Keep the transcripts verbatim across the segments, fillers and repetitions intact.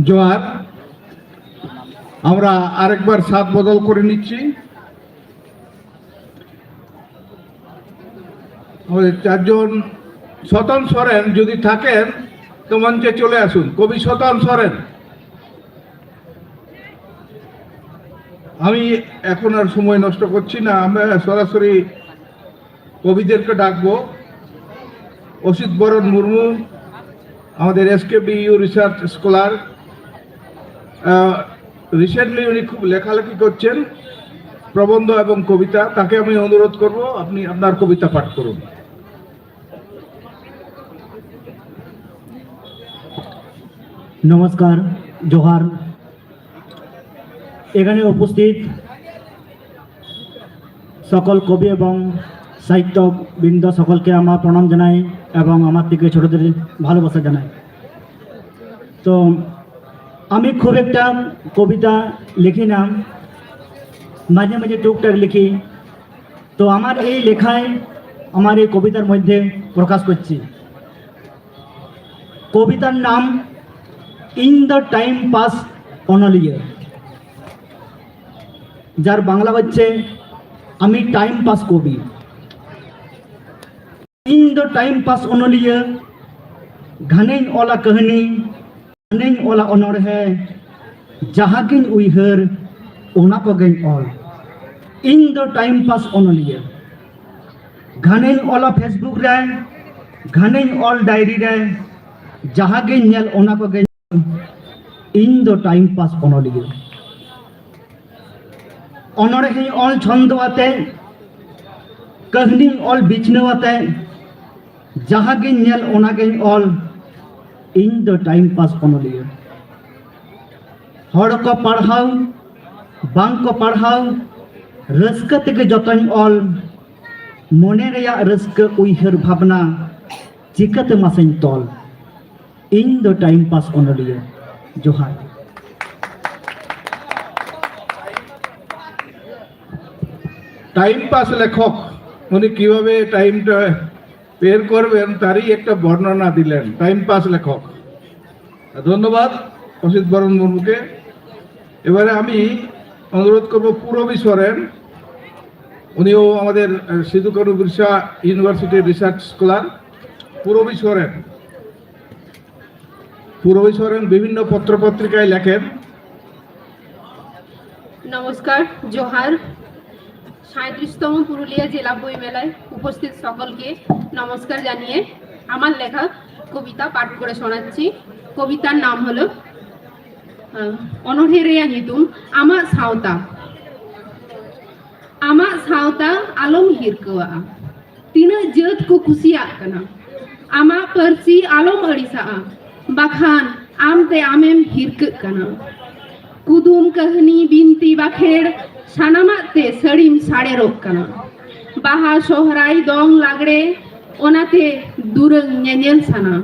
জোহার। আমরা আরেকবার সাত বদল করে নিচ্ছি। আমাদের চারজন, সতন সরেন যদি থাকেন তো মঞ্চে চলে আসুন। কবি সতন সরেন। আমি এখন আর সময় নষ্ট করছি না, আমরা সরাসরি কবিদেরকে ডাকবো। অসিত বরণ মুর্মু, আমাদের এসকেবিইউ রিসার্চ স্কলার, রিসেন্টলি উনি খুব লেখালেখি করছেন প্রবন্ধ এবং কবিতা। তাকে আমি অনুরোধ করব, আপনি আপনার কবিতা পাঠ করুন। নমস্কার, জোহার। এখানে উপস্থিত সকল কবি এবং সাহিত্যক বৃন্দ সকলকে আমার প্রণাম জানাই এবং আমার থেকে ছোটদের ভালোবাসা জানাই। তো আমি খুব একটা কবিতা লিখি না, মাঝে মাঝে টুকটাক লিখি। তো আমার এই লেখায়, আমার এই কবিতার মধ্যে প্রকাশ করছি। কবিতার নাম ইন দ্য টাইম পাস অনলিয়া, যার বাংলা হচ্ছে আমি টাইম পাস কবি। ᱤᱧ ᱫᱚ ᱴᱟᱭᱤᱢ ᱯᱟᱥ ᱚᱱᱚᱞᱤᱭᱟᱹ, ᱜᱷᱟᱱᱮᱧ ᱚᱞᱟ ᱠᱟᱹᱦᱱᱤ, ᱜᱷᱟᱱᱮᱧ ᱚᱞᱟ ᱚᱱᱚᱬᱦᱮ, ᱡᱟᱦᱟᱸ ᱜᱤᱧ ᱩᱭᱦᱟᱹᱨ ᱚᱱᱟ ᱠᱚᱜᱮᱧ ᱚᱞ᱾ ᱤᱧ ᱫᱚ ᱴᱟᱭᱤᱢ ᱯᱟᱥ ᱚᱱᱚᱞᱤᱭᱟᱹ, ᱜᱷᱟᱱᱮᱧ ᱚᱞᱟ ᱯᱷᱮᱥᱵᱩᱠ ᱨᱮ, ᱜᱷᱟᱱᱮᱧ ᱚᱞ ᱰᱟᱭᱨᱤ ᱨᱮ, ᱡᱟᱦᱟᱸ ᱜᱤᱧ ᱧᱮᱞ ᱚᱱᱟ ᱠᱚᱜᱮᱧ ᱚᱞ᱾ ᱤᱧ ᱫᱚ ᱴᱟᱭᱤᱢ ᱯᱟᱥ ᱚᱱᱚᱞᱤᱭᱟᱹ᱾ ᱚᱱᱚᱬᱦᱮᱧ ᱚᱞ ᱪᱷᱚᱱᱫᱚ ᱟᱛᱮ, ᱠᱟᱹᱦᱱᱤᱧ ᱚᱞ ᱵᱤᱪᱷᱱᱟᱹᱣ ᱟᱛᱮ, ᱡᱟᱦᱟᱸ ᱜᱤᱧ ᱧᱮᱞ ᱚᱱᱟ ᱜᱤᱧ ᱚᱞ᱾ ᱤᱧ ᱫᱚ ᱴᱟᱭᱤᱢ ᱯᱟᱥ ᱚᱱᱚᱞᱤᱭᱟᱹ᱾ ᱦᱚᱲ ᱠᱚ ᱯᱟᱲᱦᱟᱣ, ᱵᱟᱝ ᱠᱚ ᱯᱟᱲᱦᱟᱣ, ᱨᱟᱹᱥᱠᱟᱹ ᱛᱮᱜᱮ ᱡᱚᱛᱚᱧ ᱚᱞ᱾ ᱢᱚᱱᱮ ᱨᱮᱭᱟᱜ ᱨᱟᱹᱥᱠᱟᱹ ᱩᱭᱦᱟᱹᱨ ᱵᱷᱟᱵᱽᱱᱟ ᱪᱤᱠᱟᱹᱛᱮ ᱢᱟᱥᱮᱧ ᱛᱚᱞ? ᱤᱧ ᱫᱚ ᱴᱟᱭᱤᱢ ᱯᱟᱥ ᱚᱱᱚᱞᱤᱭᱟᱹ᱾ ᱡᱚᱦᱟᱨ᱾ টাইম পাস লেখক, উনি কিভাবে টাইমটা বের করবেন, তারই একটা বর্ণনা দিলেন, টাইম পাস লেখক। ধন্যবাদ অসিত বরণ মুর্মুকে। এবারে আমি অনুরোধ করব পূরবী সোরেন, উনিও আমাদের আহ, সিধু কানু বিরসা ইউনিভার্সিটির রিসার্চ স্কলার। পূরবী সোরেন, পূরবী সোরেন বিভিন্ন পত্রপত্রিকায় লেখেন। নমস্কার, জোহার। সাঁইত্রিশতম পুরুলিয়া জেলা বইমেলায় উপস্থিত সকলকে নমস্কার জানিয়ে আমার লেখা কবিতা পাঠ করে শোনাচ্ছি। কবিতার নাম হলো আহ, ᱚᱱᱚᱬᱦᱮ ᱨᱮᱭᱟᱜ ᱧᱩᱛᱩᱢ ᱟᱢᱟᱜ ᱥᱟᱶᱛᱟ᱾ ᱟᱢᱟᱜ ᱥᱟᱶᱛᱟ ᱟᱞᱚᱢ ᱦᱤᱨᱠᱟᱹᱣᱟᱜᱼᱟ᱾ ᱛᱤᱱᱟᱹᱜ ᱡᱟᱹᱛ ᱠᱚ ᱠᱩᱥᱤᱭᱟᱜ ᱠᱟᱱᱟ᱾ ᱟᱢᱟᱜ ᱯᱟᱹᱨᱥᱤ ᱟᱞᱚᱢ ᱟᱹᱲᱤᱥᱟᱜᱼᱟ, ᱵᱟᱠᱷᱟᱱ ᱟᱢᱛᱮ ᱟᱢᱮᱢ ᱦᱤᱨᱠᱟᱹᱜ ᱠᱟᱱᱟ᱾ ᱠᱩᱫᱩᱢ, ᱠᱟᱹᱦᱱᱤ, ᱵᱤᱱᱛᱤ, ᱵᱟᱠᱷᱮᱲ, ᱥᱟᱱᱟᱢᱟᱜ ᱛᱮ ᱥᱟᱹᱲᱤᱢ ᱥᱟᱲᱮᱨᱚᱜ ᱠᱟᱱᱟ᱾ ᱵᱟᱦᱟ, ᱥᱚᱦᱨᱟᱭ, ᱫᱚᱝ, ᱞᱟᱜᱽᱲᱮ, ᱚᱱᱟᱛᱮ ᱫᱩᱨᱟᱹᱝ ᱧᱮᱧᱮᱞ ᱥᱟᱱᱟ᱾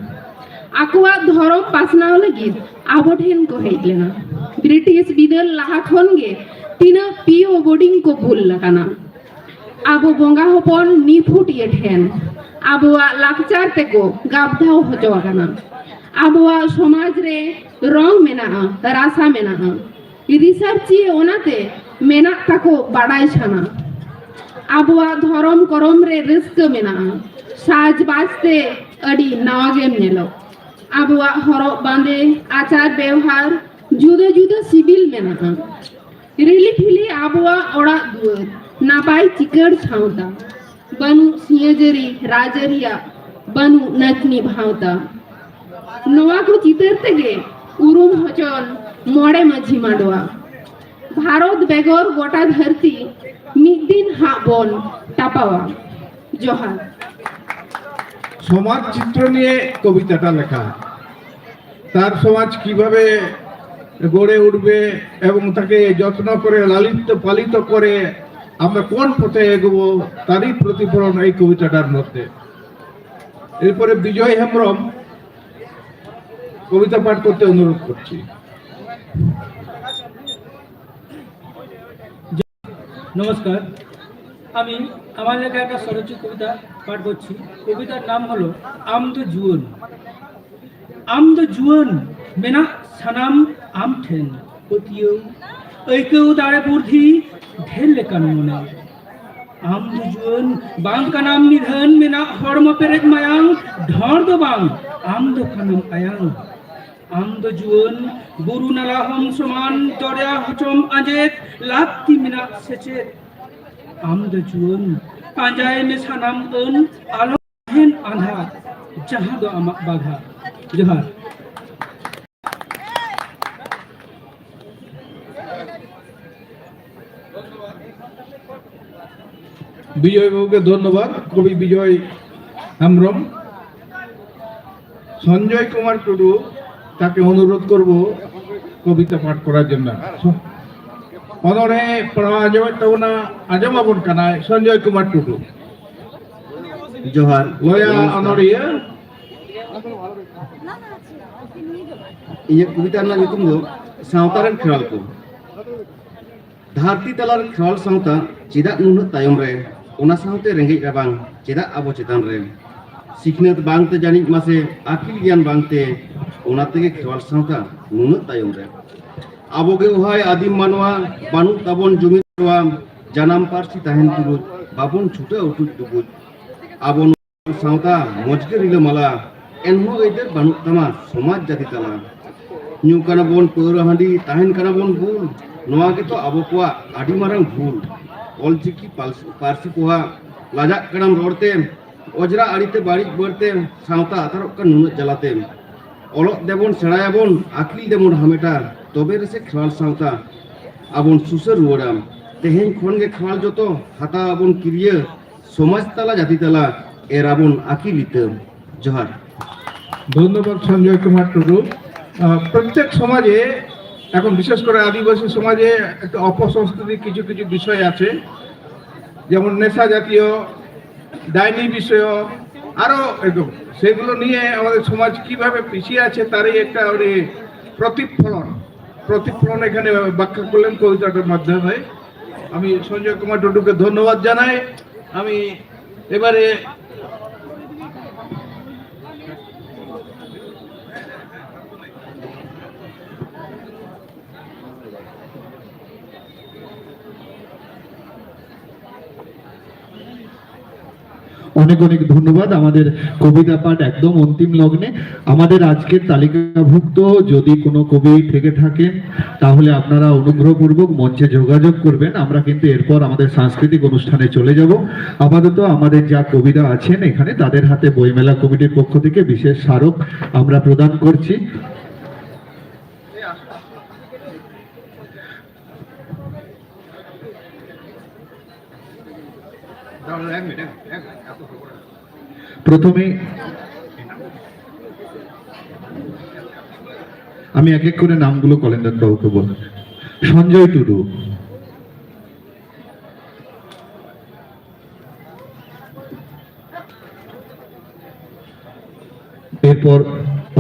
ᱟᱠᱚᱣᱟᱜ ᱫᱷᱚᱨᱚᱢ ᱯᱟᱥᱱᱟᱣ ᱞᱟᱹᱜᱤᱫ ᱟᱵᱚ ᱴᱷᱮᱱ ᱠᱚ ᱦᱮᱡ ᱞᱮᱱᱟ᱾ ᱵᱨᱤᱴᱤᱥ ᱵᱤᱫᱟᱹᱞ ᱞᱟᱦᱟ ᱠᱷᱚᱱ ᱜᱮ ᱛᱤᱱᱟᱹᱜ ᱯᱤ ᱳ ᱵᱳᱨᱰᱤᱝ ᱠᱚ ᱵᱷᱩᱞ ᱟᱠᱟᱱᱟ᱾ ᱟᱵᱚ ᱵᱚᱸᱜᱟ ᱦᱚᱯᱚᱱ ᱱᱤᱯᱷᱩᱴᱤᱭᱟᱹ ᱴᱷᱮᱱ ᱟᱵᱚᱣᱟᱜ ᱞᱟᱠᱪᱟᱨ ᱛᱮᱠᱚ ᱜᱟᱵᱫᱷᱟᱣ ᱦᱚᱪᱚ ᱟᱠᱟᱱᱟ᱾ ᱟᱵᱚᱣᱟᱜ ᱥᱚᱢᱟᱡᱽ ᱨᱮ ᱨᱚᱝ ᱢᱮᱱᱟᱜᱼᱟ, ᱨᱟᱥᱟ ᱢᱮᱱᱟᱜᱼᱟ᱾ ᱨᱤᱥᱟᱨᱪᱤᱭᱟᱹ ᱚᱱᱟᱛᱮ ᱢᱮᱱᱟᱜ ᱛᱟᱠᱚ ᱵᱟᱰᱟᱭ ᱥᱟᱱᱟ᱾ ᱟᱵᱚᱣᱟᱜ ᱫᱷᱚᱨᱚᱢ ᱠᱚᱨᱚᱢ ᱨᱮ ᱨᱟᱹᱥᱠᱟᱹ ᱢᱮᱱᱟᱜᱼᱟ᱾ ᱥᱟᱡᱽᱵᱟᱡᱽ ᱛᱮ ᱟᱹᱰᱤ ᱱᱟᱣᱟ ᱜᱮᱢ ᱧᱮᱞᱚᱜ᱾ ᱟᱵᱚᱣᱟᱜ ᱦᱚᱨᱚᱜ ᱵᱟᱸᱫᱮ, ᱟᱪᱟᱨ ᱵᱮᱣᱦᱟᱨ ᱡᱩᱫᱟᱹ ᱡᱩᱫᱟᱹ ᱥᱤᱵᱤᱞ ᱢᱮᱱᱟᱜᱼᱟ᱾ ᱨᱤᱞᱤ ᱯᱷᱤᱞᱤ ᱟᱵᱚᱣᱟᱜ ᱚᱲᱟᱜ ᱫᱩᱣᱟᱹᱨ, ᱱᱟᱯᱟᱭ ᱪᱤᱠᱟᱹᱲ ᱥᱟᱶᱛᱟ᱾ ᱵᱟᱹᱱᱩᱜ ᱥᱤᱧᱟᱹᱡᱟᱹᱨᱤ ᱨᱟᱡᱽᱟᱹᱨᱤᱭᱟᱜ, ᱵᱟᱹᱱᱩᱜ ᱱᱟᱪᱱᱤ ᱵᱷᱟᱶᱛᱟ᱾ ᱱᱚᱣᱟ ᱠᱚ ᱪᱤᱛᱟᱹᱨ ᱛᱮᱜᱮ ᱩᱨᱩᱢ ᱦᱚᱪᱚᱱ ᱢᱚᱬᱮ ᱢᱟᱹᱡᱷᱤ ᱢᱟᱰᱣᱟ᱾ ᱵᱷᱟᱨᱚᱛ ᱵᱮᱜᱚᱨ ᱜᱚᱴᱟ ᱫᱷᱟᱹᱨᱛᱤ ᱢᱤᱫ ᱫᱤᱱ ᱦᱟᱸᱜ ᱵᱚᱱ ᱴᱟᱯᱟᱣᱟ᱾ ᱡᱚᱦᱟᱨ᱾ সমাজ চিত্র নিয়ে কবিতাটা লেখা। তার সমাজ কিভাবে গড়ে উঠবে এবং তাকে যত্ন করে লালিত পালিত করে আমরা কোন পথে এগোবো, তারই প্রতিফলন এই কবিতাটার মধ্যে। এরপরে বিজয় হেমব্রম কবিতা পাঠ করতে অনুরোধ করছি। নমস্কার। আমি আমার লেখা একটা স্বরচিত কবিতা পাঠ করছি। কবিতার নাম হলো আম তো জুয়ান। আম তো জুয়ান, মেনাᱜ ᱥᱟᱱᱟᱢ ᱟᱢ ᱴᱷᱮᱱ᱾ ᱯᱟᱹᱛᱭᱟᱹᱣ, ᱟᱹᱭᱠᱟᱹᱣ ᱫᱟᱲᱮ ᱵᱩᱨᱫᱷᱤ, ᱰᱷᱮᱨ ᱞᱮᱠᱟᱱ ᱢᱚᱱᱮ᱾ ᱟᱢ ᱫᱚ ᱡᱩᱣᱟᱹᱱ, ᱵᱟᱝ ᱠᱟᱱᱟᱢ ᱱᱤᱫᱷᱟᱹᱱ, ᱢᱮᱱᱟᱜ ᱦᱚᱲᱢᱚ ᱯᱮᱨᱮᱡ ᱢᱟᱭᱟᱝ, ᱰᱷᱚᱸᱲ ᱫᱚ ᱵᱟᱝ, ᱟᱢ ᱫᱚ ᱠᱟᱱᱟᱢ ᱟᱭᱟᱝ᱾ ᱟᱢ ᱫᱚ ᱡᱩᱣᱟᱹᱱ, ᱵᱩᱨᱩ ᱱᱟᱞᱟ ᱦᱚᱸᱢ ᱥᱚᱢᱟᱱ, ᱫᱚᱨᱭᱟ ᱦᱚᱪᱚᱢ ᱟᱸᱡᱮᱫ, ᱞᱟᱹᱠᱛᱤ ᱢᱮᱱᱟᱜ ᱥᱮᱪᱮᱫ᱾ ᱟᱢ ᱫᱚ ᱡᱩᱣᱟᱹᱱ, ᱯᱟᱸᱡᱟᱭ ᱢᱮ ᱥᱟᱱᱟᱢ ᱟᱹᱱ, ᱟᱞᱚ ᱛᱟᱦᱮᱱ ᱟᱸᱫᱷᱟ, ᱡᱟᱦᱟᱸ ᱫᱚ ᱟᱢᱟᱜ ᱵᱟᱫᱷᱟ᱾ ᱡᱚᱦᱟᱨ᱾ বিজয় বাবুকে ধন্যবাদ। কবি বিজয় হেমব্রম। সঞ্জয় কুমার টুডু, তাকে অনুরোধ করব কবিতা পাঠ করার জন্য। ᱚᱱᱚᱬᱦᱮ ᱯᱟᱲᱦᱟᱣ ᱟᱸᱡᱚᱢᱮᱫ ᱛᱟᱵᱚᱱᱟ, ᱟᱸᱡᱚᱢ ᱟᱵᱚᱱ ᱠᱟᱱᱟᱭ ᱥᱚᱧᱡᱚᱭ ᱠᱩᱢᱟᱨ ᱴᱩᱰᱩ᱾ ᱡᱚᱦᱟᱨ᱾ ᱞᱚᱭᱟ ᱚᱱᱚᱬᱦᱤᱭᱟᱹ᱾ ᱤᱧᱟᱹᱜ ᱠᱚᱵᱤᱛᱟ ᱨᱮᱱᱟᱜ ᱧᱩᱛᱩᱢ ᱫᱚ ᱥᱟᱶᱛᱟ ᱨᱮᱱ ᱠᱷᱮᱨᱣᱟᱞ ᱠᱚ᱾ ᱫᱷᱟᱹᱨᱛᱤ ᱛᱟᱞᱟ ᱨᱮ ᱠᱷᱮᱨᱣᱟᱞ ᱥᱟᱶᱛᱟ ᱪᱮᱫᱟᱜ ᱱᱩᱱᱟᱹᱜ ᱛᱟᱭᱚᱢ ᱨᱮ? ᱚᱱᱟ ᱥᱟᱶᱛᱮ ᱨᱮᱸᱜᱮᱡ ᱨᱟᱵᱟᱝ ᱪᱮᱫᱟᱜ ᱟᱵᱚ ᱪᱮᱛᱟᱱ ᱨᱮ? ᱥᱤᱠᱷᱱᱟᱹᱛ ᱵᱟᱝᱛᱮ ᱡᱟᱹᱱᱤᱡ ᱢᱟᱥᱮ ᱟᱹᱠᱤᱞ ᱜᱮᱭᱟᱱ ᱵᱟᱝᱛᱮ, ᱚᱱᱟ ᱛᱮᱜᱮ ᱠᱷᱮᱨᱣᱟᱞ ᱥᱟᱶᱛᱟ ᱱᱩᱱᱟᱹᱜ ᱛᱟᱭᱚᱢ ᱨᱮ᱾ ᱟᱵᱚ ᱜᱮ ᱚᱦᱟᱭ ᱟᱹᱫᱤᱢ ᱢᱟᱱᱣᱟ, ᱵᱟᱹᱱᱩᱜ ᱛᱟᱵᱚᱱ ᱡᱩᱢᱤᱫ ᱥᱮᱨᱣᱟ, ᱡᱟᱱᱟᱢ ᱯᱟᱹᱨᱥᱤ ᱛᱟᱦᱮᱱ ᱛᱩᱞᱩᱡ ᱵᱟᱵᱚᱱ ᱪᱷᱩᱴᱟᱹᱣ ᱩᱴᱩᱡ ᱰᱩᱵᱩᱡ᱾ ᱟᱵᱚ ᱱᱚᱣᱟ ᱥᱟᱶᱛᱟ ᱢᱚᱡᱽ ᱜᱮ ᱨᱤᱞᱟᱹᱢᱟᱞᱟ, ᱮᱱᱦᱚᱸ ᱟᱹᱭᱫᱟᱹᱨ ᱵᱟᱹᱱᱩᱜ ᱛᱟᱢᱟ ᱥᱚᱢᱟᱡᱽ ᱡᱟᱹᱛᱤ ᱛᱟᱞᱟ᱾ ᱧᱩ ᱠᱟᱱᱟ ᱵᱚᱱ ᱯᱟᱹᱣᱨᱟᱹ ᱦᱟᱺᱰᱤ, ᱛᱟᱦᱮᱱ ᱠᱟᱱᱟ ᱵᱚᱱ ᱵᱩᱞ, ᱱᱚᱣᱟ ᱜᱮᱛᱚ ᱟᱵᱚ ᱠᱚᱣᱟᱜ ᱟᱹᱰᱤ ᱢᱟᱨᱟᱝ ᱵᱷᱩᱞ᱾ ᱚᱞᱪᱤᱠᱤ ᱯᱟᱹᱨᱥᱤ ᱯᱟᱹᱨᱥᱤ ᱯᱚᱦᱟ, ᱞᱟᱡᱟᱜ ᱠᱟᱱᱟᱢ ᱨᱚᱲᱛᱮ, ᱚᱡᱽᱨᱟ ᱟᱲᱤᱛᱮ ᱵᱟᱹᱲᱤᱡ ᱵᱟᱹᱲᱛᱮ, ᱥᱟᱶᱛᱟ ᱟᱛᱟᱨᱚᱜ ᱠᱟᱱ ᱱᱩᱱᱟᱹᱜ ᱡᱟᱞᱟᱛᱮ᱾ ᱚᱞᱚᱜ ᱫᱮᱵᱚᱱ ᱥᱮᱬᱟᱭᱟᱵᱚᱱ, ᱟᱹᱠᱤᱞ ᱫᱮᱵᱚᱱ ᱦᱟᱢᱮᱴᱟ, ᱛᱚᱵᱮ ᱨᱮᱥᱮ ᱠᱷᱮᱨᱣᱟᱞ ᱥᱟᱶᱛᱟ ᱟᱵᱚᱱ ᱥᱩᱥᱟᱹᱨ ᱨᱩᱣᱟᱹᱲᱟ᱾ ᱛᱮᱦᱮᱧ ᱠᱷᱚᱱ ᱜᱮ ᱠᱷᱮᱨᱣᱟᱞ ᱡᱚᱛᱚ ᱦᱟᱛᱟᱣ ᱟᱵᱚᱱ ᱠᱤᱨᱤᱭᱟᱹ, ᱥᱚᱢᱟᱡᱽ ᱛᱟᱞᱟ ᱡᱟᱹᱛᱤ ᱛᱟᱞᱟ ᱮᱨ ᱟᱵᱚᱱ ᱟᱹᱠᱤᱞ ᱤᱛᱟᱹ᱾ ᱡᱚᱦᱟᱨ᱾ ধন্যবাদ সঞ্জয় কুমার টুডু। আহ, প্রত্যেক সমাজে এখন বিশেষ করে আদিবাসী সমাজে একটা অপসংস্কৃতির কিছু কিছু বিষয় আছে, যেমন নেশা জাতীয়, ডাইনি বিষয়, আরো এরকম। সেগুলো নিয়ে আমাদের সমাজ কিভাবে পিছিয়ে আছে তারই একটা ওই প্রতিফলন, প্রতিফলন এখানে ব্যাখ্যা করলেন কবিতাটার মাধ্যমে। আমি সঞ্জয় কুমার টুডুকে ধন্যবাদ জানাই। আমি এবারে অনেক অনেক ধন্যবাদ। আমাদের কবিতা পাঠ একদম অন্তিম লগ্নে। আমাদের আজকের তালিকাভুক্ত যদি কোনো কবি থেকে থাকেন, তাহলে আপনারা অনুগ্রহপূর্বক মঞ্চে যোগাযোগ করবেন। আমরা কিন্তু এরপর আমাদের সাংস্কৃতিক অনুষ্ঠানে চলে যাব। আপাতত আমাদের যা কবিরা আছেন এখানে, তাদের হাতে বইমেলা কমিটির পক্ষ থেকে বিশেষ স্মারক আমরা প্রদান করছি। প্রথমে আমি এক এক করে নামগুলো কলেন্দ্রনাথ বাবুকে বলব। সঞ্জয় টুডু, এরপর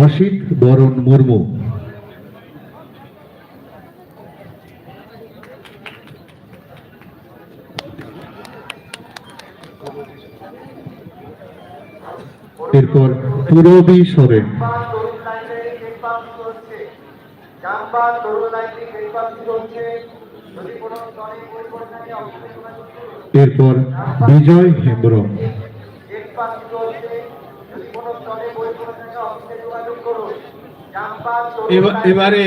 অসিত বরণ মুর্মু, এরপর পূরবী সরেন, এরপর বিজয় হেমব্রম। এবারে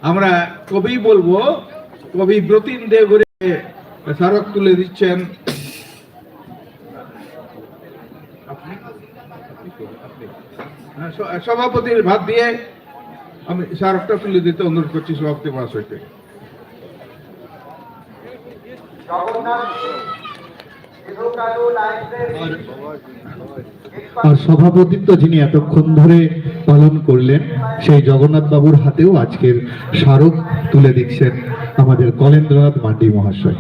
আমরা কবি বলবো, কবি ব্রতিন দেবগরে স্মারক তুলে দিচ্ছেন। সভাপতির ভাত দিয়ে আমি স্মারকটা তুলে দিতে অনুরোধ করছি সভাপতি মহাশয়কে। আর সভাপতিত্ব যিনি এতক্ষণ ধরে পালন করলেন, সেই জগন্নাথ বাবুর হাতেও আজকের স্মারক তুলে দিচ্ছেন আমাদের কলেন্দ্রনাথ মান্ডি মহাশয়।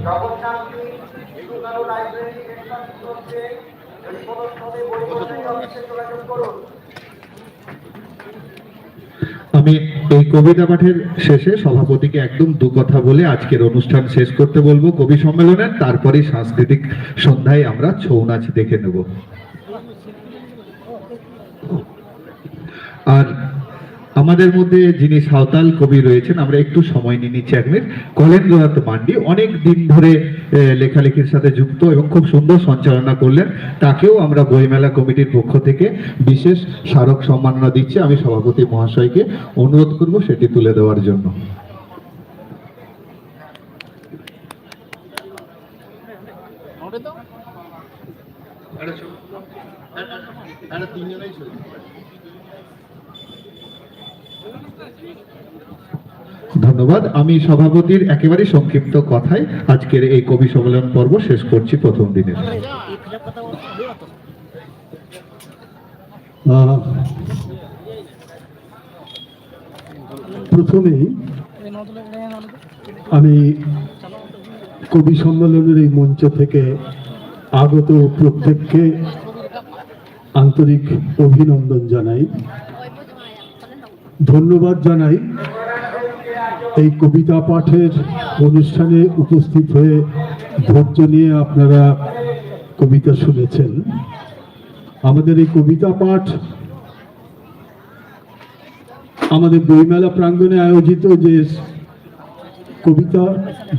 আমি এই কবিতা পাঠের শেষে সভাপতিকে একদম দু কথা বলে আজকের অনুষ্ঠান শেষ করতে বলবো কবি সম্মেলনের, তারপরেই সাংস্কৃতিক সন্ধ্যায় আমরা ছৌ নাচ দেখে নেব। আর আমাদের মধ্যে যিনি সাঁওতাল কবি রয়েছেন, আমরা একটু সময় নিয়ে নিচ্ছি এক মিনিট, কলেন্দ্রনাথ মান্ডি অনেক দিন ধরে এ, লেখালেখির সাথে যুক্ত এবং খুব সুন্দর সঞ্চালনা করলেন, তাকেও আমরা বইমেলা কমিটির পক্ষ থেকে বিশেষ স্মারক সম্মাননা দিচ্ছি। আমি সভাপতি মহাশয়কে অনুরোধ করব সেটি তুলে দেওয়ার জন্য। ধন্যবাদ। আমি সভাপতির একেবারে সংক্ষিপ্ত কথায় আজকের এই কবি সম্মেলন পর্ব শেষ করছি প্রথম দিনের। আহ, প্রথমেই আমি কবি সম্মেলনের এই মঞ্চ থেকে আগত প্রত্যেককে আন্তরিক অভিনন্দন জানাই, ধন্যবাদ জানাই। এই কবিতা পাঠের অনুষ্ঠানে উপস্থিত হয়ে ধৈর্য নিয়ে আপনারা কবিতা শুনেছেন। আমাদের এই কবিতা পাঠ আমাদের বইমেলা প্রাঙ্গণে আয়োজিত যে কবিতা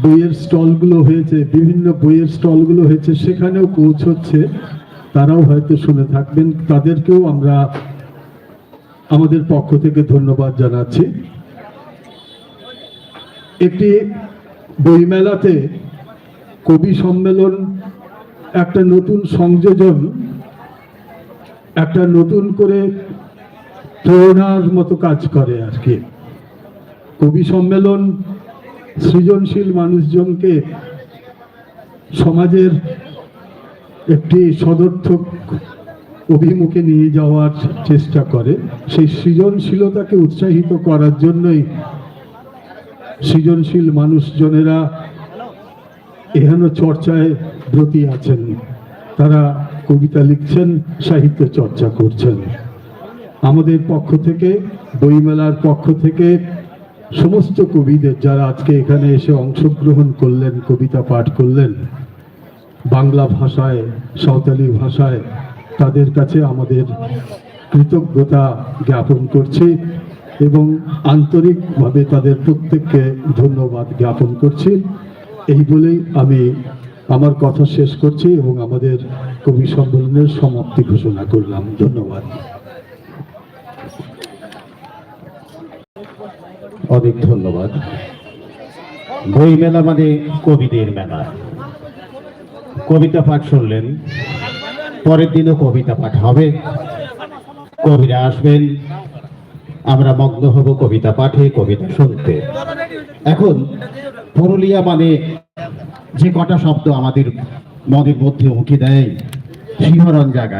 বইয়ের স্টলগুলো হয়েছে, বিভিন্ন বইয়ের স্টলগুলো হয়েছে, সেখানেও পৌঁছচ্ছে, তারাও হয়তো শুনে থাকবেন। তাদেরকেও আমরা আমাদের পক্ষ থেকে ধন্যবাদ জানাচ্ছি। একটি বইমেলাতে কবি সম্মেলন একটা নতুন সংযোজন, একটা নতুন করে প্রেরণার মতো কাজ করে আর কি। কবি সম্মেলন সৃজনশীল মানুষজনকে সমাজের একটি সদর্থক অভিমুখে নিয়ে যাওয়ার চেষ্টা করে। সেই সৃজনশীলতাকে উৎসাহিত করার জন্যই সৃজনশীল মানুষজনেরা এখানে চর্চায় ব্রতী আছেন। তারা কবিতা লিখছেন, সাহিত্য চর্চা করছেন। আমাদের পক্ষ থেকে, বইমেলার পক্ষ থেকে সমস্ত কবিদের, যারা আজকে এখানে এসে অংশগ্রহণ করলেন, কবিতা পাঠ করলেন বাংলা ভাষায়, সাঁওতালি ভাষায়, তাদের কাছে আমাদের কৃতজ্ঞতা জ্ঞাপন করছি এবং আন্তরিকভাবে তাদের প্রত্যেককে ধন্যবাদ জ্ঞাপন করছি। এই বলেই আমি আমার কথা শেষ করছি এবং আমাদের কবি সম্মেলনের সমাপ্তি ঘোষণা করলাম। ধন্যবাদ। অনেক ধন্যবাদ। বই মেলা মানে কবিদের মেলা। কবিতা পাঠ শুনলেন, পরের দিনও কবিতা পাঠ হবে, কবিরা আসবেন, আমরা মগ্ন হব কবিতা পাঠে, কবিতা শুনতে। এখন পুরুলিয়া মানে যে কটা শব্দ আমাদের মনের মধ্যে উঁকি দেয়, শিহরণ জাগায়,